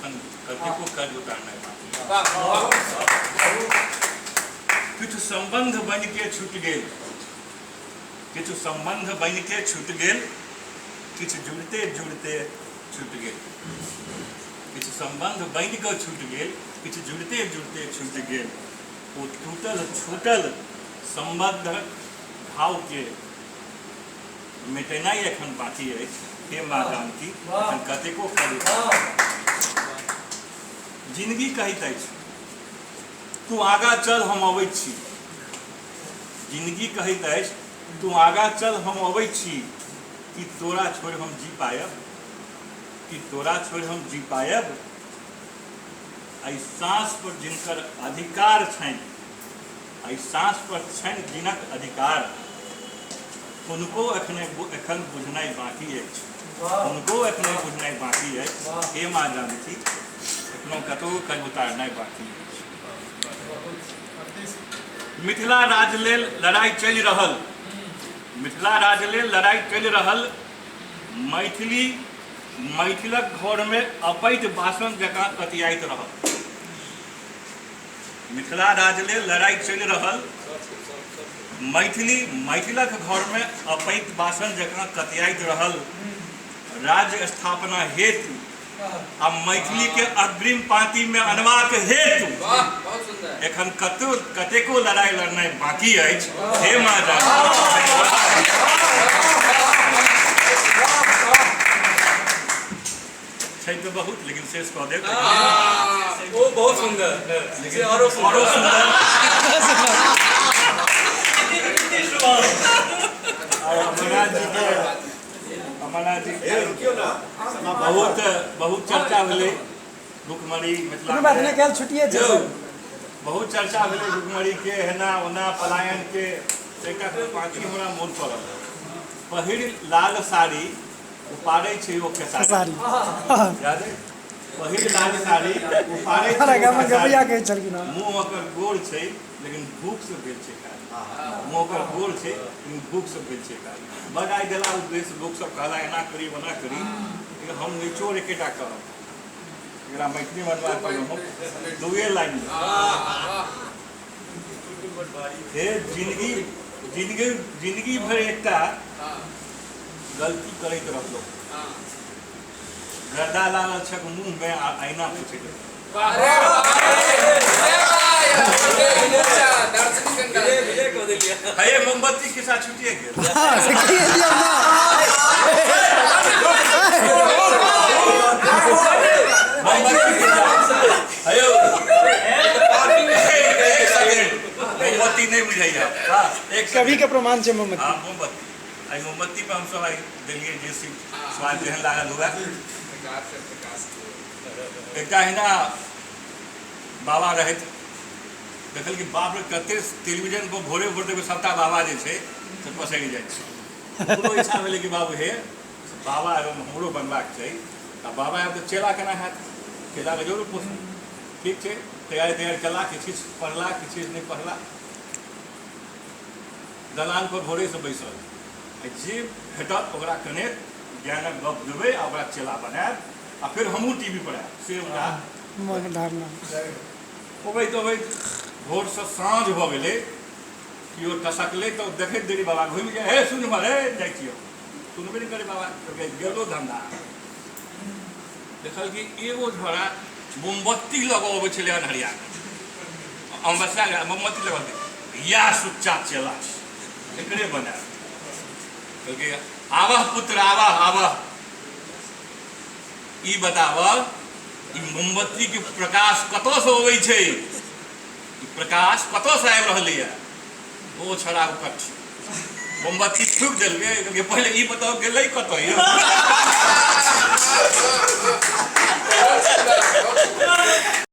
एखन कतेको कर्ज उतारनाइ बाकी किछु सम्बन्ध बनिके छुटि गेल, किछु सम्बन्ध बनिके छुटि गेल, किछु जुड़िते जुड़िते छुटि गेल। किछु सम्बन्ध बनि कऽ छुटि गेल, किछु जुड़िते जुड़िते छुटि गेल। ओ टूटल छूटल सम्बन्धक घावके मेटेनाइ एखन बाँकी अछि। हे माँ जानकी, एखन कतेको कर्ज। जिनगी कहैत अछि, तू आगाँ चल हम अबैत छी। जिनगी कहैत अछि, तू आगाँ चल हम अबैत छी। की तोरा छोड़ि हम जी पायब? की तोरा छोड़ि हम जी पायब? एहि साँस पर जिनकर अधिकार छनि, एहि साँस पर छनि जिनक अधिकार, हुनको एखने एखन बुझनाइ बाँकी अछि। हुनको एखने बुझनाइ बाँकी अछि। हे माँ जानकी, एखनो कतहु कर्ज उतारनाइ बाँकी अछि। मिथिला राज्य लेल लड़ाइ चलि रहल, मिथिला राज्य लेल लड़ाइ चलि रहल, मैथिली मैथिलक घरमे अपैत बासन जकाँ कतियाइत रहल। मिथिला राज्य लेल लड़ाइ चलि रहल, मैथिली मैथिलक घरमे अपैत बासन जकाँ कतियाइत रहल। राज्य स्थापना हेतु आ मैथिली के अग्रिम पांति में अनबाक हेतु एखन कतो कतेको लड़ाई लड़नाइ बाकी अछि। हे माँ जानकी, छै तऽ बहुत, लेकिन शेष कऽ देब। ओ बहुत सुंदर, लेकिन औरो औरो सुंदर। अमरनाथ जी के, अमरनाथ जी के बहुत बहुत चर्चा भेलै भुखमरी मिथिला कोनो बात नहि, काल्हि छुट्टिए छै सर। बहुत चर्चा भेलै भुखमरी के, एना ओना पलायन के। एकटा पाँति हमरा मोन पड़ल, पहिर लाल साड़ी उपाड़ै छै ओ खेसारी। खेसारी। याद अइ? पहिर लाल साड़ी उपाड़ै छै हमरा ओ गामक खेसारी। गबैया कहै छलखिन हँ। मुँह ओकर गोर छै लेकिन भूख से भेल छै कारी। मुँह ओकर गोर छै लेकिन भूख से भेल छै कारी। बड आइ देला उपदेश, लोक सब कहला एना करी ओना करी, लेकिन हम निचोड़ एकेटा कहब, एकरा मैथिली मे अनुवाद करू हम दुए लाइन मे। हे जिंदगी, जिंदगी जिंदगी भरि एकटा गलती करैत रहलहुँ, गर्दा लागल छक मुँह मे आ ऐना पूछैत रहलहुँ। हे मोमबत्ती खिस्सा छुटिए गेल। हाँ, से कहिए दियौ ना। मोमबत्ती खिस्सा हेयौ, एक सेकेंड, मोमबत्ती नहि बुझैया। एक कवि के सेकेंड। प्रमाण छै मोमबत्ती। हाँ, मोमबत्ती, एहि मोमबत्ती पर हमसब आइ देलियै जे स्वाद जेहन लागल हुए। एकटा अहिना बाबा रहथि, देखल कि बाप रे कते टेलीविजन पर भोरे भोर देखबै सबटा बाबा जे छै से पसरि जाइ छै। ओकरो इच्छा भेलै कि बाबू हे बाबा एगो हमरो बनबाक छै, आ बाबा आयब तऽ चेला केना हैत, चेलाके जरूर पोसू। ठीक छै, तैयारी तैयारी केला, किछु किछु पढ़ला, किछु किछु नहि पढ़ला। दलान पर भोरेसँ बैसल, आ जे भेटत ओकरा कने ज्ञानक गप देबै आ ओकरा चेला बनायब आ फेर हमहूँ टीवी पर आयब, से हुनका मन धारणा। अबैत अबैत भोरसँ साँझ भऽ गेलै, केओ टसकलै तऽ देखैत देरी बाबा घुमि गेल, हे सुन हे जाइ छियौ, सुनबे नहि करै बाबा, गेलो धन्धा। देखल कि एगो झोड़ा मोमबत्ती लऽ कऽ अबै छलै अन्हरियामे, अमावस्या मोमबत्ती लऽ कऽ, इएह सुच्चा चेला छै, एकरे बनायब। कहलकै आबह पुत्र आबह आबह, ई बताबह ई मोमबत्ती के प्रकाश कतऽसँ अबै छै, ई प्रकाश कतऽसँ आबि रहलैए? ओ छड़ा उकठ मोमबत्ती फूकि देलकै, कहलकै पहिले ई बताउ गेलै कतऽ यौ?